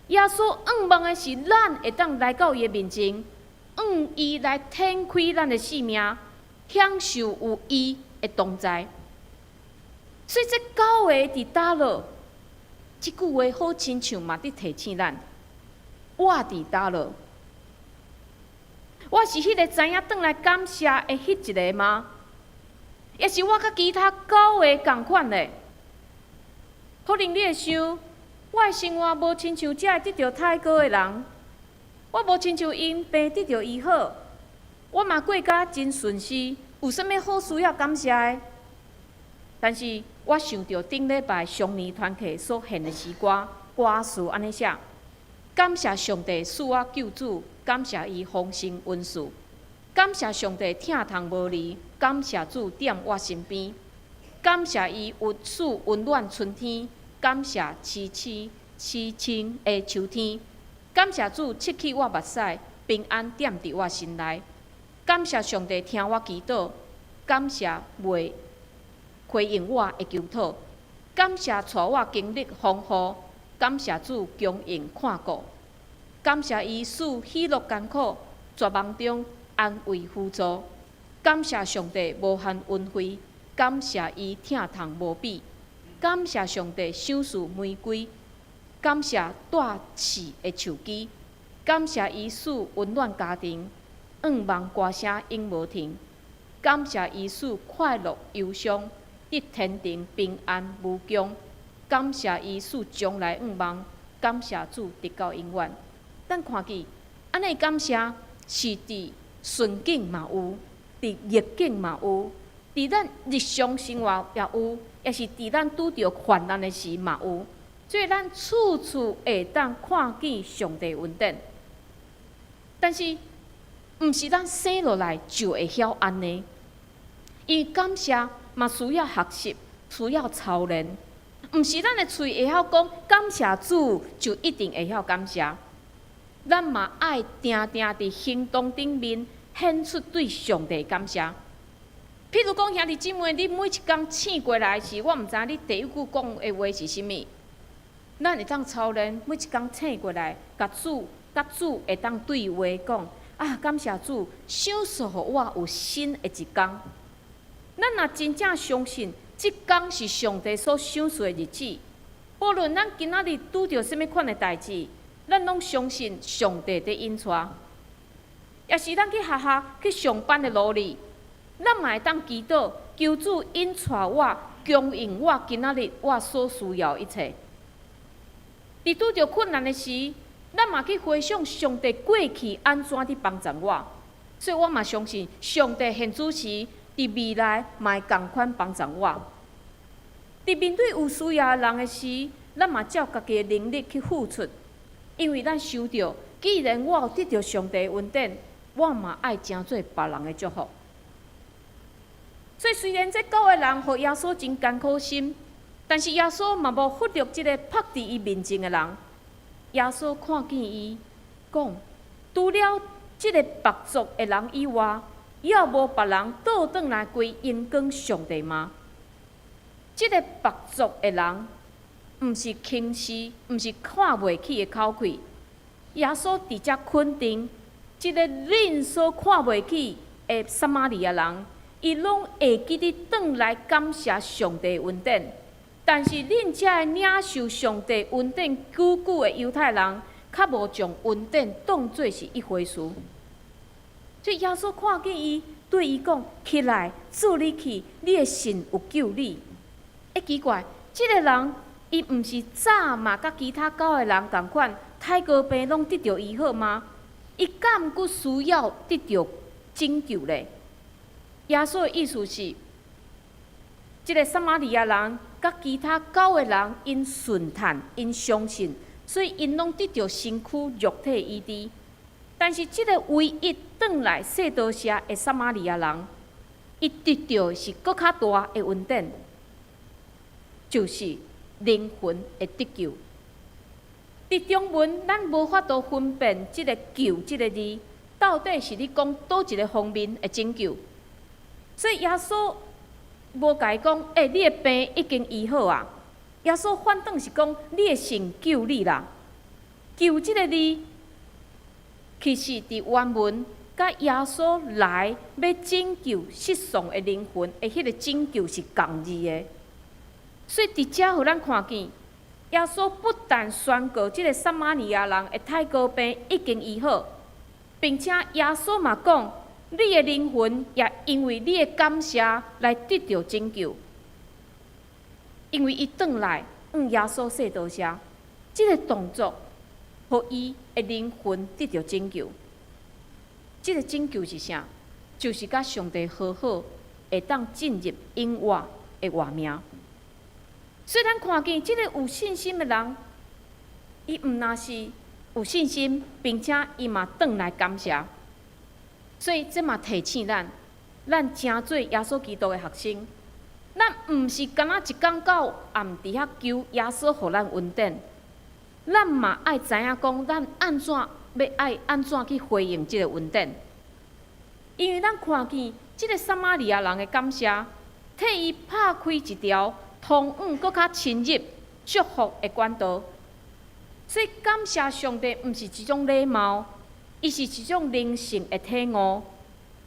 耶穌向望的是咱會當來到伊的面前，向伊來展開咱的生命，享受有伊的同在。所以這九个佇佗落？這句話好親像嘛佇提醒咱，我佇佗落？我是彼個知影轉來感謝的彼一个嗎？抑是我佮其他九个仝款咧？可能你會想，我的生活無親像這个得著太高的人，我無親像𪜶病得著醫好，我嘛過甲真順遂，有啥物好需要感謝的？但是我想著頂禮拜雙年團契所獻的詩歌，歌詞按呢寫：感謝上帝賜我救主，感謝伊豐盛恩賜，感謝上帝疼痛無離，感謝主踮我身邊，感謝伊有賜溫暖春天，感謝凄凄凄清的秋天，感謝主拭去我目屎，平安踮佇我心內，感謝上帝聽我祈禱，感謝袂回應我的求討，感謝帶我經歷風雨，感謝主供應看顧，感謝伊賜喜樂艱苦，絕望中安慰輔助，感謝上帝無限恩惠，感謝伊疼痛無比，感謝上帝賞賜玫瑰，感謝帶刺的樹枝，感謝伊賜溫暖家庭，願望歌聲永無停，感謝伊賜快樂憂傷，得天庭平安無窮，感謝伊賜將來願望，感謝主直到永遠。咱看見，按呢感謝是佇順境嘛有，佇逆境嘛有，佇咱日常生活也有，抑是佇咱拄著患難的時嘛有。所以咱處處會當看見上帝恩典。但是，毋是咱生落來就會曉按呢？因為感謝嘛需要學習，需要操練。毋是咱的喙會曉講感謝主，就一定會曉感謝。咱嘛愛定定佇行動頂面顯出對上帝感謝。譬如講，兄弟姊妹，你每一工醒過來時，我毋知影你第一句講的話是啥物。咱會當操練每一工醒過來，佮主會當對話講啊，感謝主，賞賜予我有新的一工。咱若真正相信，這工是上帝所賞賜的日子，無論咱今仔日拄著啥物款的代誌，咱攏相信上帝佇引帶。抑是咱去學校去上班的路裡，咱嘛會當祈禱，求主引帶我，供應我今仔日我所需要一切。佇拄著困難的時，咱嘛去回想上帝過去按怎佇幫助我，所以我嘛相信上帝現此時佇未來嘛會仝款幫助我。佇面對有需要的人的時，咱嘛照家己的能力去付出，因為咱想著，既然我有得著上帝的恩典，我嘛愛成做別人的祝福。所以雖然這九個人予耶穌真艱苦心，但是耶穌嘛無忽略這个覆佇伊面前的人。耶穌看見伊，講：除了這个別族的人以外，猶無別人倒轉來歸榮光上帝嗎？這个別族的人，毋是輕視，毋是看袂起的口氣。耶穌佇遮肯定，這个恁所看袂起的撒瑪利亞人，伊攏會記得轉來感謝上帝恩典。但是恁這个領受上帝恩典久久的猶太人，較無將恩典當做是一回事。所以耶穌看見伊，對伊講：起來，做你去，你的信有救你。欸，奇怪，這个人伊毋是早嘛佮其他九个人仝款，太高病攏得著醫好嗎？伊敢閣需要得著拯救咧？耶穌的意思是，這个撒瑪利亞人佮其他九个人𪜶順嘆，𪜶相信，所以𪜶攏得著身軀肉體醫治。但是這个唯一轉來說多謝的撒瑪利亞人，伊得著的是閣較大的恩典，就是靈魂的得救。佇中文，咱無法度分辨這个救這个字，到底是咧講佗一个方面的拯救。所以耶穌無共伊講，欸，你的病已經醫好啊！耶穌反轉是講，你的信救你啦。救這个字，其實佇原文，佮耶穌來欲拯救失喪的靈魂的彼个拯救是仝字的。所以佇遮予咱看見，耶穌不但宣告這个撒瑪利亞人的泰哥病已經醫好，並且耶穌嘛講，你的靈魂也因為你的感謝來得著拯救。因為伊轉來向耶穌說多謝，這个動作，予伊的靈魂得著拯救。這个拯救是啥？就是佮上帝和好，會當進入永活的活命。所以咱看見這个有信心的人，伊毋但是有信心，並且伊嘛轉來感謝。所以這嘛提醒咱，咱成做耶穌基督的學生，咱毋是干焦一工到暗佇遐求耶穌予咱恩典，咱嘛愛知影講，咱按怎欲愛按怎去回應這个恩典。因為咱看見這个撒瑪利亞人的感謝，替伊拍開一條通往閣較深入祝福的管道。所以感謝上帝毋是一種禮貌，伊是一種靈性的體悟，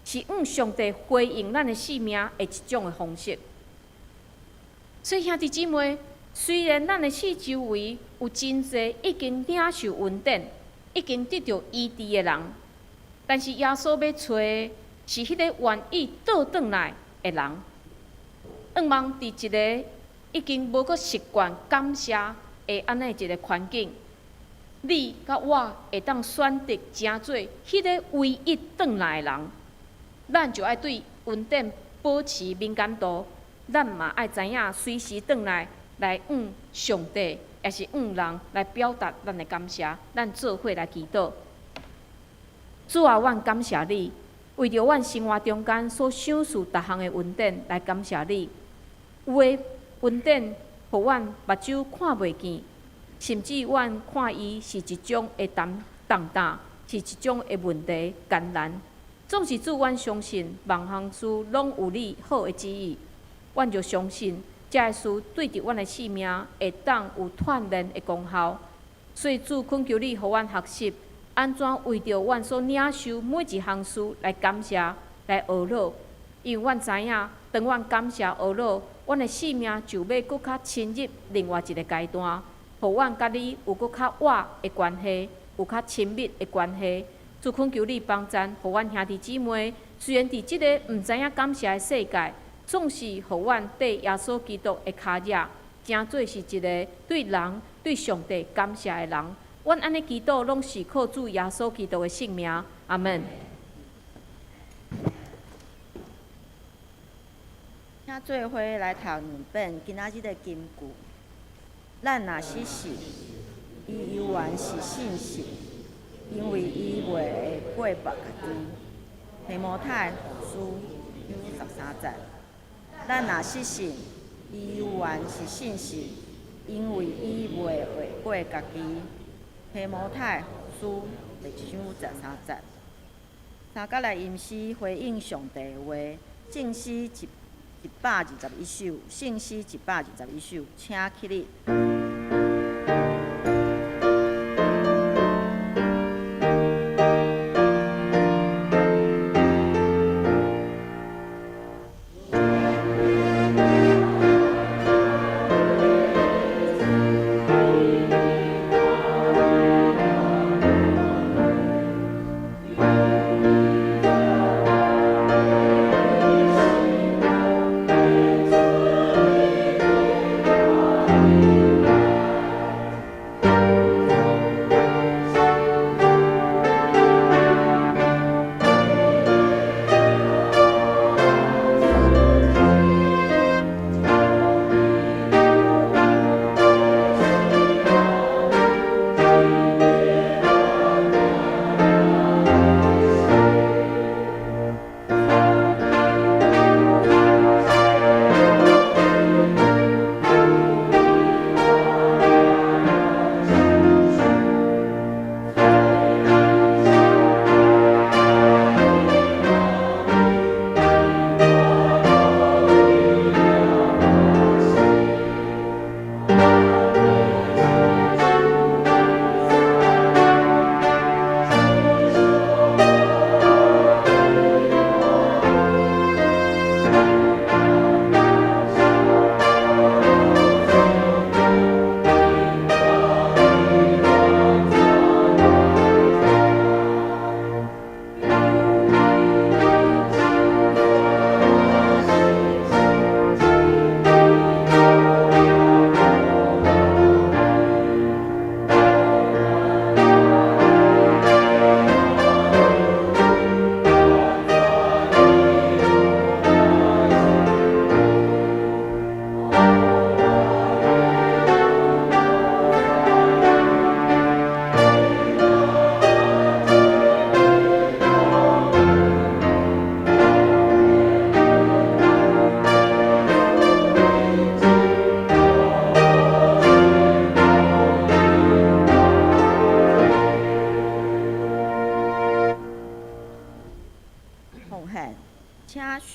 是向上帝回應咱的生命的一種的方式。所以兄弟姊妹，雖然咱的四周圍有真濟已經領受恩典、已經得著醫治的人，但是耶穌欲揣的是彼个願意倒轉來的人。向望佇一个已經無閣習慣感謝的按呢一个環境，你佮我會當選擇成做彼个唯一轉來的人，咱就愛對恩典保持敏感度，咱嘛愛知影隨時轉來來向上帝，抑是向人來表達咱的感謝，咱做伙來祈禱。主啊，阮感謝你，為著阮生活中間所賞賜逐項的恩典來感謝你。有的恩典，予阮目睭看袂見，甚至阮看伊是一種的擔重擔，是一種的問題艱難。總是主，阮相信萬項事攏有你好的旨意，阮就相信這个事對佇阮的生命會當有鍛鍊的功效。所以主懇求你，予阮學習按怎為著阮所領受每一項事來感謝、來呵咾。因為阮知影，當阮感謝呵咾，阮的生命就欲閣較深入另外一个階段，予阮佮你有閣較活的關係，有較親密的關係。主懇求你幫贊，予阮兄弟姊妹，雖然佇這个毋知影感謝的世界，總是予阮綴耶穌基督的跤跡，成做是一个對人、對上帝感謝的人。阮按呢祈禱，攏是靠主耶穌基督的聖名。阿門。請做伙來讀兩遍今仔日的金句。咱若失信，伊猶原是信實，因為伊袂會背叛家己。提摩太後書2章13節。咱若失信，伊猶原是信實，因為伊袂會背家己。提摩太後書1章13節。三角來吟詩回應上帝的話，聖詩121首，聖詩121首，請起立。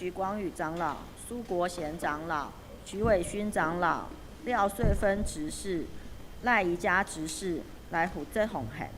徐廣宇長老、蘇國賢長老、徐偉勳長老、廖穗芬執事、賴宜佳執事來負責奉獻。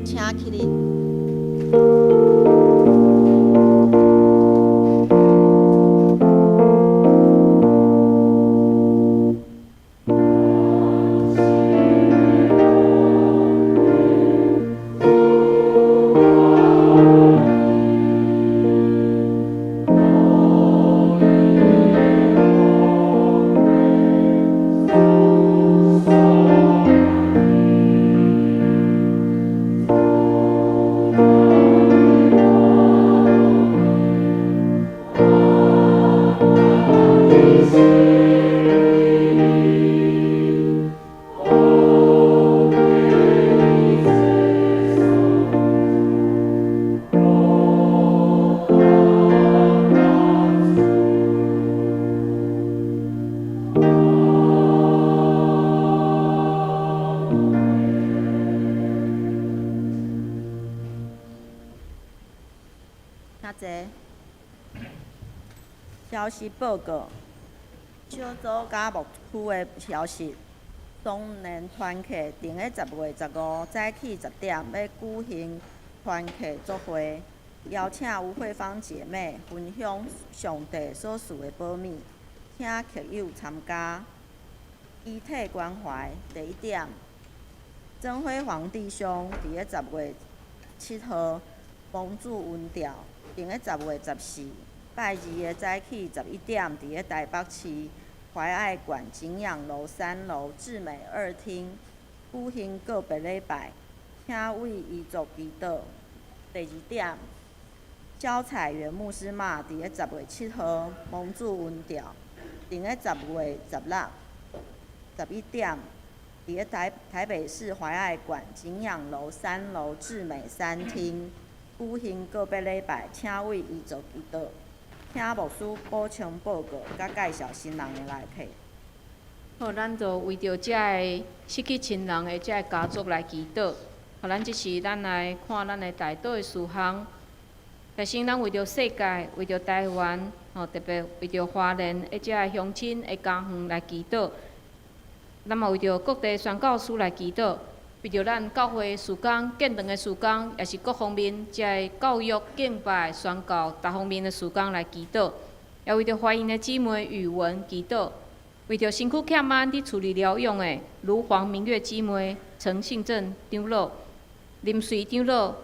請起立。請坐。消息報告：小組佮牧區的消息。松年團契定咧10月15早起10點欲舉行團契聚會，邀請吳慧芳姐妹分享上帝所賜的寶物，請客友參加。遺體關懷第一點，曾輝煌弟兄佇咧10月7號蒙主恩召，定咧10月14拜二的早起11點，佇咧台北市懷愛館景仰樓3樓至美二廳舉行告別禮拜，請為遺族祈禱。第二點，蕭彩元牧師媽佇咧10月7號蒙主恩召，定咧10月16 11點，佇咧台北市懷愛館景仰樓3樓至美三廳舉行告別禮拜，請為遺族祈禱。請牧師補充報告，佮介紹新人的來客。好，咱就為著遮个失去親人的遮个家族來祈禱。好，咱這時咱來看咱的代禱的事項。首先，咱為著世界，為著台灣，吼，特別為著花蓮的遮个鄉親的家園來祈禱。咱嘛為著各地宣教師來祈禱，為著咱教會事工、建堂的事工，也是各方面遮个教育、敬拜、宣教，逐方面的事工來祈禱。也為著懷孕的姊妹語文祈禱，為著身軀欠安佇厝裡療養的盧黃明月姊妹、陳信正長老、林瑞長老、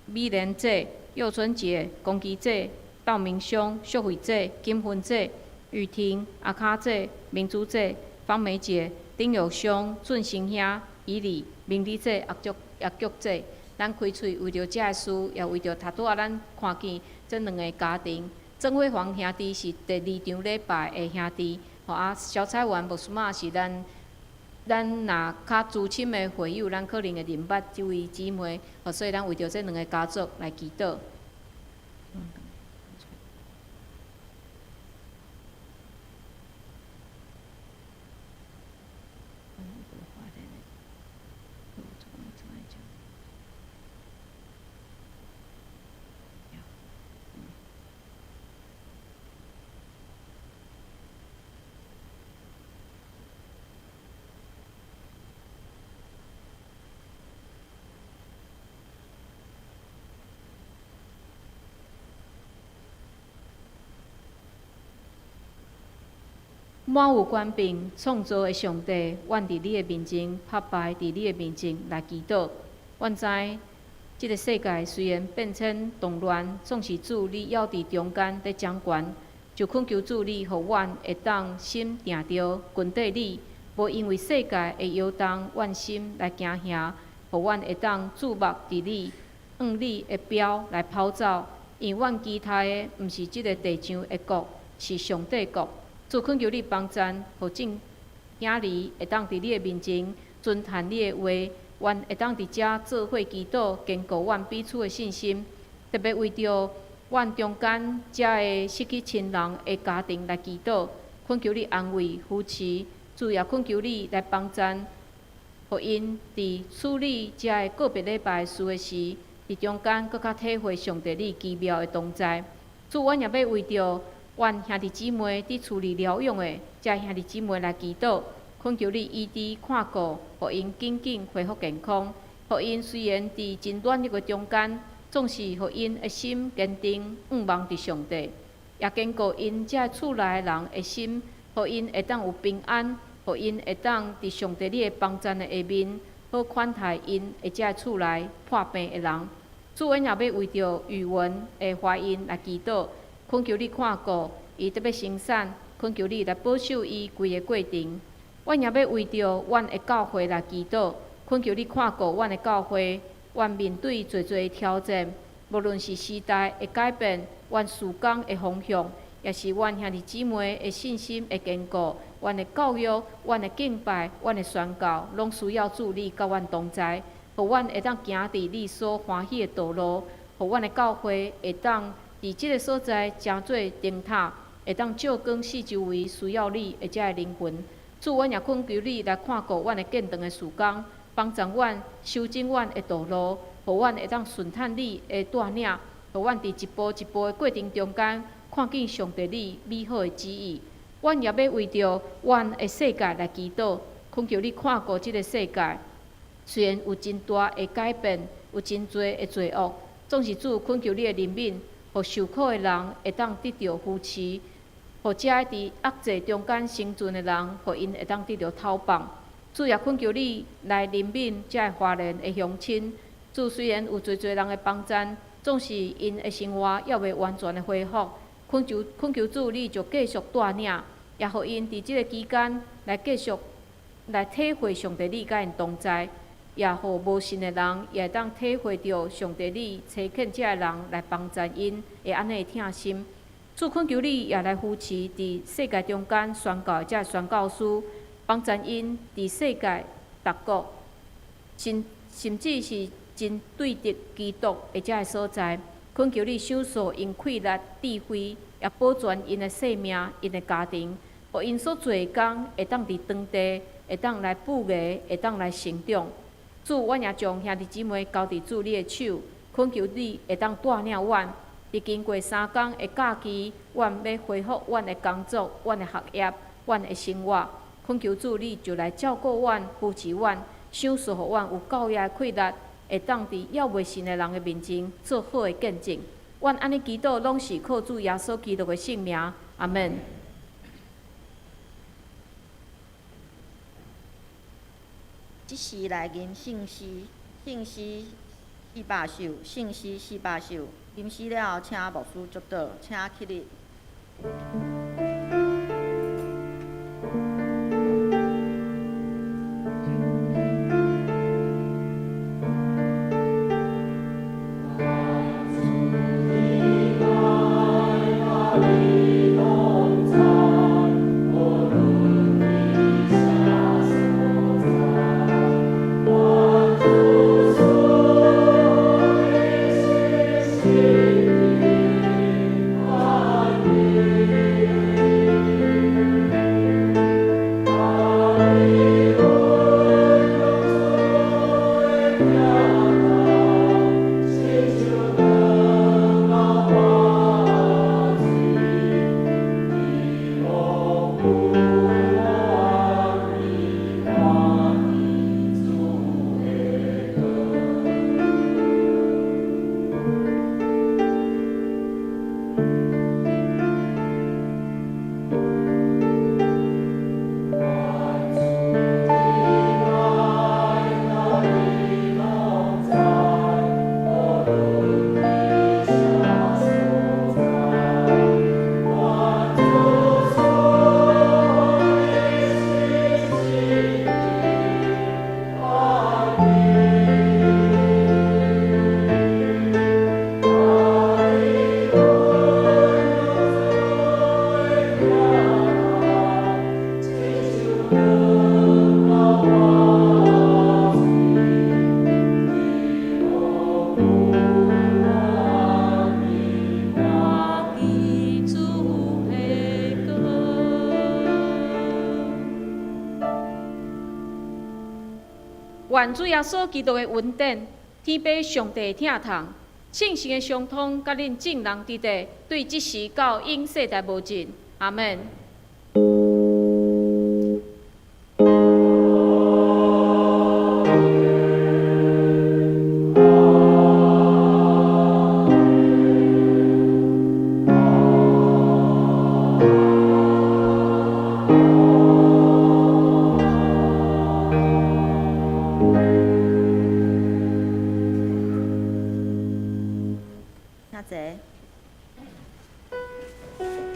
美蓮姐、幼春姐、龚基姐、道明兄、秀慧姐、金芬姐、雨婷、阿卡姐、明珠姐、方梅姐、丁友兄、俊成兄、以里、明丽姐、阿菊、阿菊姐，咱開喙為著這个事，也為著頭拄仔咱看見這兩个家庭，曾輝煌兄弟是第二場禮拜的兄弟，吼啊，蕭彩元牧師媽是咱若較資深的會友，咱可能會認捌這位姊妹，吼，所以咱為著這兩个家族來祈禱。滿有權柄創造的上帝，阮佇你的面前拍敗，佇你的面前來祈禱。阮知這个世界雖然變遷動亂，總是主你猶佇中間佇掌權。就懇求主你，予阮會當心定著跟綴你，無因為世界的搖動，阮心來驚嚇，予阮會當注目佇你，向你的標來跑走。因為阮期待的毋是這个地上的國，是上帝國。主懇求你幫贊，予眾囝兒會當佇你的面前尊嘆你的話，阮會當佇遮做伙祈禱，堅固阮彼此的信心。特別為著阮中間遮个失去親人的家庭來祈禱，懇求你安慰扶持，主也懇求你來幫贊，予𪜶佇處理遮个告別禮拜事的時，佇中間閣較體會上帝你奇妙的同在。主，阮也欲為著阮兄弟姊妹佇厝裡療養的遮兄弟姊妹來祈禱，懇求你醫治看顧，予𪜶緊緊恢復健康，予𪜶雖然佇真軟弱的中間，總是予𪜶的心堅定，向望佇上帝，也堅固𪜶遮厝內的人的心，予𪜶會當有平安，予𪜶會當佇上帝你的幫贊的下面，好款待𪜶的遮厝內破病的人。主，阮也欲為著語文的懷孕來祈禱。懇求你看顧，伊特欲生產，懇求你來保守伊規个過程。阮也欲為著阮的教會來祈禱，懇求你看顧阮的教會，阮面對濟濟挑戰，無論是時代的改變，阮事工的方向，抑是阮兄弟姊妹的信心的堅固，阮的教育、阮的敬拜、阮的宣教，攏需要主你佮阮同在，予阮會當行佇你所歡喜的道路，予阮的教會會當佇這个所在成做燈塔，會當照光四周圍需要你的這个靈魂。主，阮也懇求你來看顧阮的建堂的事工，幫助阮修正阮的道路，予阮會當順趁你的帶領，予阮佇一步一步的過程中間，看見上帝你美好的旨意。阮也欲為著阮的世界來祈禱，懇求你看顧這个世界。雖然有真大的改變，有真濟的罪惡，總是主懇求你的憐憫。予受苦的人會當得著扶持，予遮佇壓制中間生存的人，予𪜶會當得著透放。主也懇求你來憐憫遮个花蓮的鄉親。主雖然有濟濟人的幫贊，總是𪜶的生活猶未完全的恢復。懇求主，你就繼續帶領，也予𪜶佇這个期間來繼續來體會上帝你佮𪜶同在。也予無信的人，也會當體會著上帝你差遣遮个人來幫贊𪜶，會按呢疼心。主懇求你也來扶持佇世界中間宣教的遮宣教師，幫贊𪜶佇世界各國，甚至是真對敵基督的遮个所在，懇求你賞賜𪜶氣力、智慧，也保全𪜶的性命、𪜶的家庭，予𪜶所做的工會當佇當地會當來富額，會當來成長。主，阮也將兄弟姊妹交佇主你的手，懇求你會當帶領阮，佇經過3工的假期，阮欲恢復阮的工作、阮的學業、阮的生活。懇求主你就來照顧阮、扶持阮，賞賜予阮有夠額的氣力，會當佇猶未信的人的面前做好的見證。阮按呢祈禱，攏是靠主耶穌基督的聖名。阿們。這時來吟聖詩，聖詩400首，聖詩400首。吟詩了後，請牧師祝禱，請起立。願主耶穌基督的恩典，天父上帝的疼痛，聖神的相通，佮恁眾人佇佇，對這時到永世代無盡。阿門。請坐。